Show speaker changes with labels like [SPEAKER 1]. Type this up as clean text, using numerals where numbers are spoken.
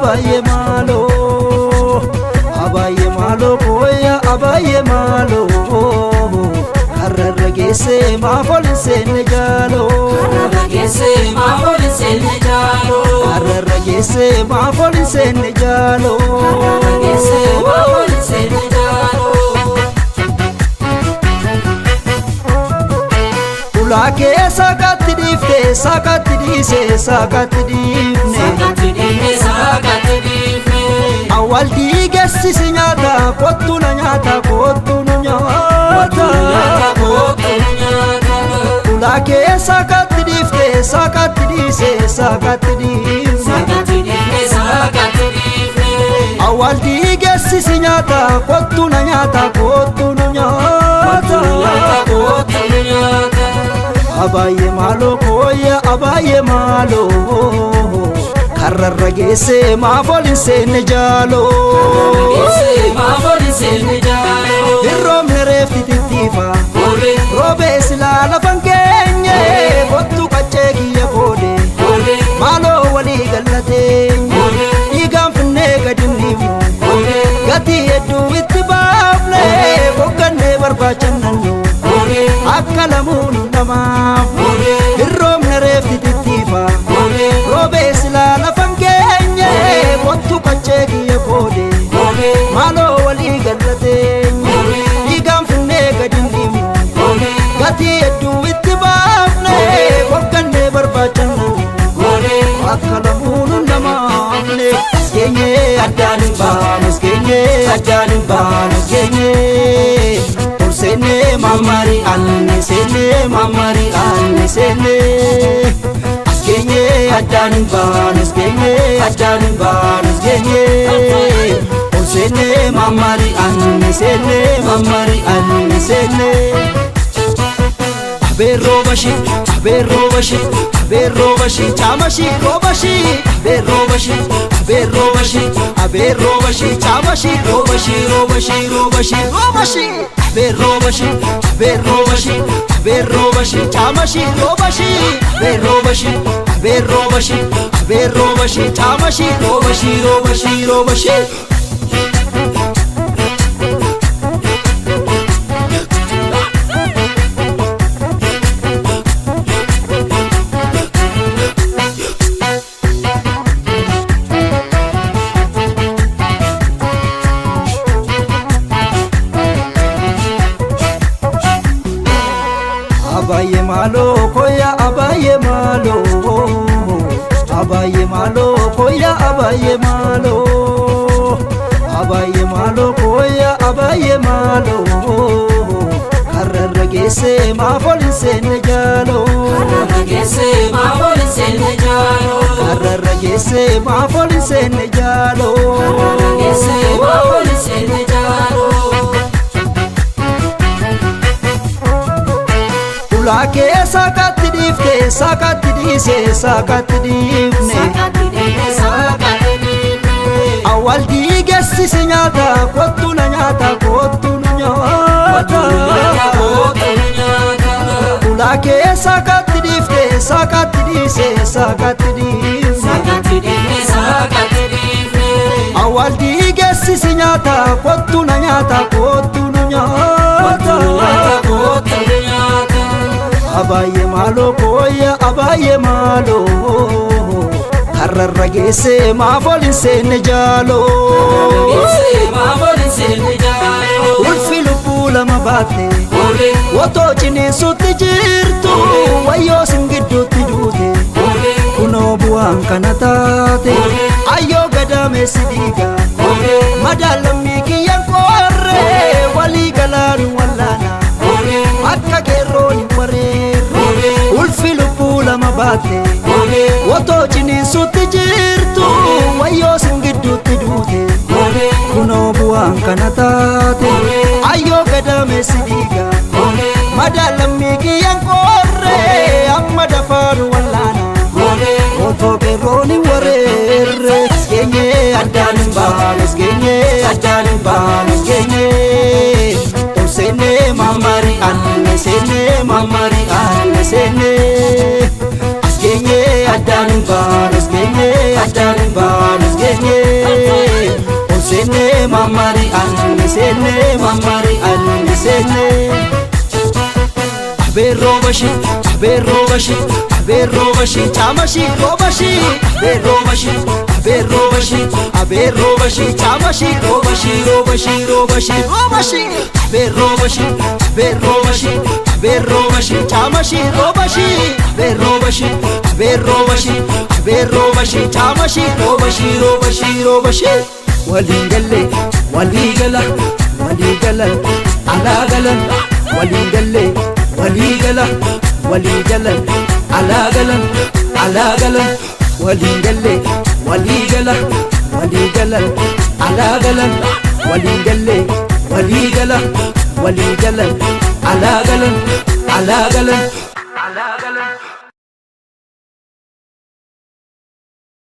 [SPEAKER 1] Abaayye maaloo abaayye maaloo kooya abaayye maaloo karrarra geessee maaf ol hin seenne jaaloo.
[SPEAKER 2] Karrarra geessee maaf ol hin seenne jaaloo.
[SPEAKER 1] Karrarra geessee maaf ol hin seenne jaaloo.
[SPEAKER 2] Karrarra geessee maaf ol hin seenne jaaloo.
[SPEAKER 1] Ulaa kee saaqatti dhiifte saaqatti dhiise saaqatti dhiifne.
[SPEAKER 2] Saakatti dhiifne saakatti dhiifne.
[SPEAKER 1] Awwaal diigessisi nyaata kottu na nyaata kottu nu nyaata.
[SPEAKER 2] Nyaata kootu nu nyaata.
[SPEAKER 1] Ulaa kee saaqatti dhiifte saaqatti dhiise saaqatti dhiifne.
[SPEAKER 2] Saakatti dhiifne saakatti dhiifne.
[SPEAKER 1] Awwaal diigessisi nyaata kottu na nyaata kottu nu nyaata.
[SPEAKER 2] Nyaata kootu nu nyaata.
[SPEAKER 1] Abaayye maaloo kooyya abaayye maaloo karrarra geessee maaf ol hin seenne jaaloo.
[SPEAKER 2] Geessee maaf ol hin seenne jaaloo.
[SPEAKER 1] Hirroomni reefti tittiifa
[SPEAKER 2] Oole
[SPEAKER 1] roobee silaa lafan keenye kottu qaccee kiyya koode
[SPEAKER 2] oole
[SPEAKER 1] maaloo walii gallateenye
[SPEAKER 2] oole
[SPEAKER 1] dhiigaan finnee gadi hin dhiifnu
[SPEAKER 2] oole
[SPEAKER 1] gatii hedduu itti baafne boqqannee barbaachannannu
[SPEAKER 2] oole
[SPEAKER 1] akka lamuun hin dhamaafne
[SPEAKER 2] oole
[SPEAKER 1] hirroomni reefti tittiifa
[SPEAKER 2] oole
[SPEAKER 1] roobee silaa lafan keenye kottu qaccee kiyya koode
[SPEAKER 2] oole
[SPEAKER 1] maaloo walii gallateenye dhiigaan finnee gadi hin dhiifnu
[SPEAKER 2] oole
[SPEAKER 1] gatii hedduu itti baafne boqqannee barbaachannu
[SPEAKER 2] oole.
[SPEAKER 1] akka lamuun hin dhamaafne as geenye addaan hin baanu as geenye addaan hin baanu as geenye ol seennee mammari anne seennee mammari anne seennee as geenye addaan hin baanu as geenye addaan hin baanu as geenye ol seennee mammari anne seennee mammari anne seennee. Abeerroo bashii, abeerroo bashii, abeerroo bashii, caamashii, roobashii. Abeerroo bashii, abeerroo bashii, abeerroo bashii, caamashii, roobashii, roobashii, roobashii, roobashii. Abeerroo bashii, abeerroo bashii, abeerroo bashii, caamashii, roobashii. Abeerroo bashii, abeerroo bashii, abeerroo bashii, caamashii, roobashii, roobashii, roobashii. Abaayye maaloo koya abaayye maaloo abaayye maaloo koya abaayye maaloo abaayye maaloo koya abaayye maaloo karrarra geessee maaf ol hin seenne jaaloo
[SPEAKER 2] Karrarra geessee maaf ol hin seenne jaaloo.
[SPEAKER 1] karrarra geessee maaf ol hin seenne jaaloo.
[SPEAKER 2] Karrarra geessee maaf ol hin seenne jaaloo.
[SPEAKER 1] Ulaa kee saaqatti dhiifte saaqatti dhiise saaqatti dhiifne.
[SPEAKER 2] Saakatti dhiifne saakatti dhiifne.
[SPEAKER 1] Awwaal diigessisi nyaata kottu na nyaata kottu nu nyaata.
[SPEAKER 2] Nyaata kootu nu nyaata.
[SPEAKER 1] Ulaa kee saaqatti dhiifte saaqatti dhiise saaqatti dhiifne.
[SPEAKER 2] Saakatti dhiifne saakatti dhiifne.
[SPEAKER 1] Awwaal diigessisi nyaata kottu na nyaata kottu nu nyaata.
[SPEAKER 2] Nyaata kootu nu nyaata.
[SPEAKER 1] Abaayye maaloo kooyya abaayye maaloo karrarra geessee maaf ol hin seenne jaaloo.
[SPEAKER 2] Geessee maaf ol hin seenne jaaloo.
[SPEAKER 1] Ulfi lubbuu lama baatte.
[SPEAKER 2] Oole
[SPEAKER 1] Otoo ciniinsutti jirtu wayyoo sin gidduutti duute
[SPEAKER 2] oole
[SPEAKER 1] kunoo bu'aan kana taate ayyoo gadaameessi dhiiga
[SPEAKER 2] oole
[SPEAKER 1] madaalammii kiyyan qorre walii galaanu wallaana
[SPEAKER 2] oole
[SPEAKER 1] akka qeerroon hin wareerre ulfi lubbuu lama baatte
[SPEAKER 2] oole
[SPEAKER 1] otoo ciniinsutti jirtu wayyoo sin gidduutti duute
[SPEAKER 2] oole
[SPEAKER 1] kunoo bu'aan kana taate ayyoo gadaameessi dhiiga.
[SPEAKER 2] oole
[SPEAKER 1] madaalammii kiyyan qorre amma dafaanu wallaana
[SPEAKER 2] oole.
[SPEAKER 1] otoo qeerroon hin wareerre as geenye addaan hin baanu as geenye addaan hin baanu as geenye ol seennee mammari anne seennee mammari anne seennee as geenye addaan hin baanu as geenye addaan hin baanu as geenye. mamari anne seenne mamari anne seenne. Abeerroo bashi abeerroo bashi abeerroo bashi caamashi roobashi abeerroo bashi abeerroo bashi abeerroo bashi caamashi roobashi roobashi roobashi roobashi abeerroo bashi abeerroo bashi abeerroo bashi caamashi roobashi abeerroo bashi abeerroo bashi abeerroo bashi caamashi roobashi roobashi roobashi. Waliin galle walii gala walii galan alaa galan waliin galle walii gala walii galan alaa galan alaa galan waliin galle walii gala walii galan alaa galan waliin galle walii gala walii galan alaa galan alaa galan alaa galan.